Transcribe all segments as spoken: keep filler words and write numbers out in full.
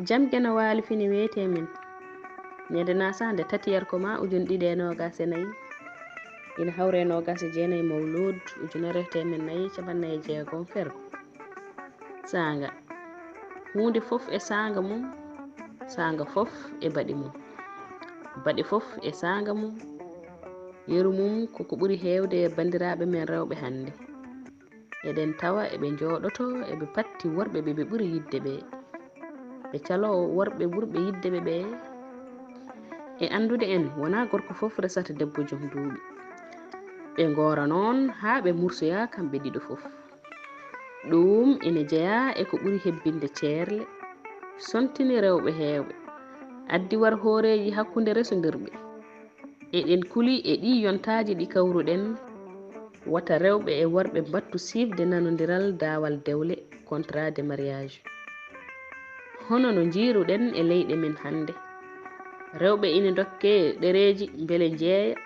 Jam geno waali fini weeti e men. Ñande nasaande tatiyar ko ma ujun ɗiɗi e noogas e nayi, ina hawre noogas e jeenayi mawluud ujunere e teemen nayi caɓannayi e jeegom fergo. Saanga. Huunde fof e saanga mum, saanga fof e baɗi mum. Baɗi fof e saanga mum. Yeru mum ko ko ɓuri heewde e banndiraaɓe men rewɓe hannde. Eɗen tawa eɓe njooɗoto, eɓe patti worɓe ɓe ɓe ɓuri yiɗde ɓe. Ɓe caloo worɓe ɓurɓe yiɗde ɓe ɓe. E anndude en, wonaa gorko fof resata debbo jom duuɓi. Ɓe ngoora noon haa ɓe mursoya kamɓe ɗiɗo fof. Ɗuum ina jeyaa e ko ɓuri hebbinde ceerle, sontini rewɓe heewɓe, addi war hooreeji hakkunde resondirɓe. Eɗen kuli e ɗii yontaaji ɗi kawruɗen, wata rewɓe e worɓe mbattu siifde nanondiral daawal dewle, contrat de mariage. Hono no njiiruɗen e leyɗe men hannde, rewɓe ina ndokke ɗereeji mbele njeeya,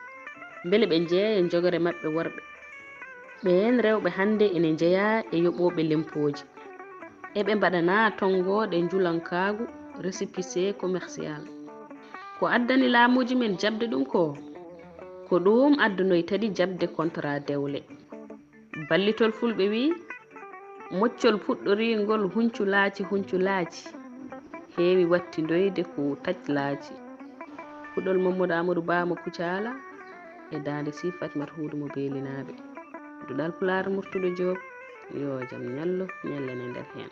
mbele ɓe njeeya njogere maɓɓe worɓe. Ɓeen rewɓe hannde ina njeyaa e yoɓooɓe lempooji. Eɓe mbaɗanaa tonngooɗe njulankaagu, récépissé commercial. Ko addani laamuuji men jaɓde ɗum ko, ko ɗum addunoytadi jaɓde contrat dewle. Ballitol fulɓe wii, moccol puɗɗoriingol huncu laaci, huncu laaci, heewi wattindoyde ko taƴ laaci. Puɗol Mamadou Amadou Ba mo Kucaala e daande Sii Fatmata Huudu mo Beelinaaɓe. Duɗal Pulaar Murtuɗo Joob, yo jam ñallu, ñallen e nder heen.